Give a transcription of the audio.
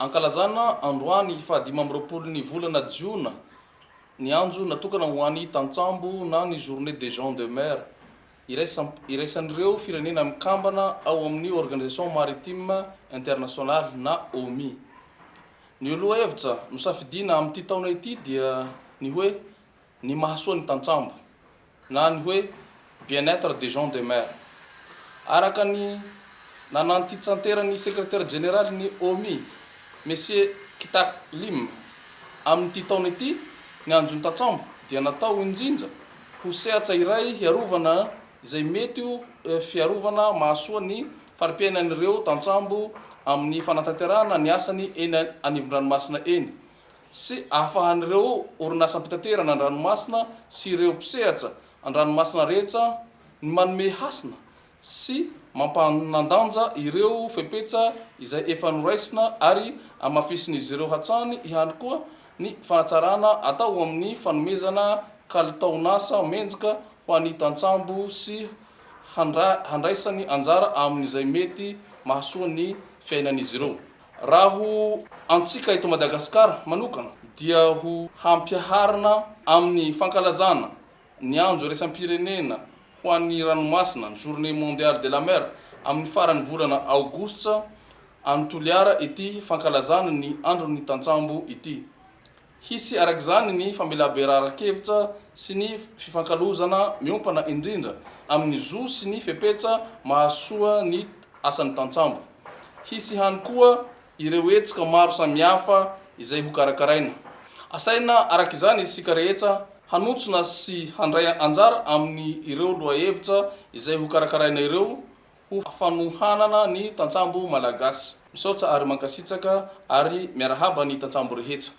Ankalazana androany faha-25 ny volana jiona ny andro natokana ho an'ny tantsambo na ny Journée des gens de mer iraisan'ireo firenena mikambana ao amin'ny Organisation Maritime Internationale na OMI. Ny lohahevitra nosafidiana amin'ity taona ity dia ny hoe ny mahasoa ny tantsambo na ny hoe bien-être des gens de mer. Araka ny nanantitranteran'ny secrétaire général ny OMI, Monsieur Kitack Lim, amin'ity taona ity, ny andron'ny tantsambo dia natao indrindra ho sehatra iray hiarovana izay mety ho fiarovana mahasoa ny fari-piainan'ireo tantsambo amin'ny fanatanterahana ny asany eny anivon-dranomasina eny sy ahafahan'ireo orinasam-pitaterana an-dranomasina sy ireo mpisehatra an-dranomasina rehetra ny manome hasina sy mampanan-danja ireo fepetra izay efa noraisina ary hamafisin'izy ireo hatrany ihany koa ny fanatsarana atao amin'ny fanomezana kalitaon'asa mendrika ho an'ny tantsambo sy handraisany anjara amin'izay mety mahasoa ny fiainan'izy ireo. Raha ho antsika eto Madagasikara manokana dia ho hampiharina amin'ny fankalazana ny andro iraisam-pirenena ho an'ny ranomasina, ny Journée mondiale de la mer, amin'ny faran'ny volana aogositra any Toliara ity fankalazana ny andron'ny tantsambo ity. Hisy araka izany ny famelabelaran-kevitra sy ny fifankalozana miompana indrindra amin'ny zo sy ny fepetra mahasoa ny asan'ny tantsambo. Hisy ihany koa ireo hetsika maro samihafa izay hokarakaraina. Asaina araka izany isika rehetra hanontsona sy handray anjara amin'ny ireo lohahevitra izay hokarakaraina ireo ho fanohanana ny tantsambo malagasy. Misaotra ary mankasitraka ary miarahaba ny tantsambo rehetra.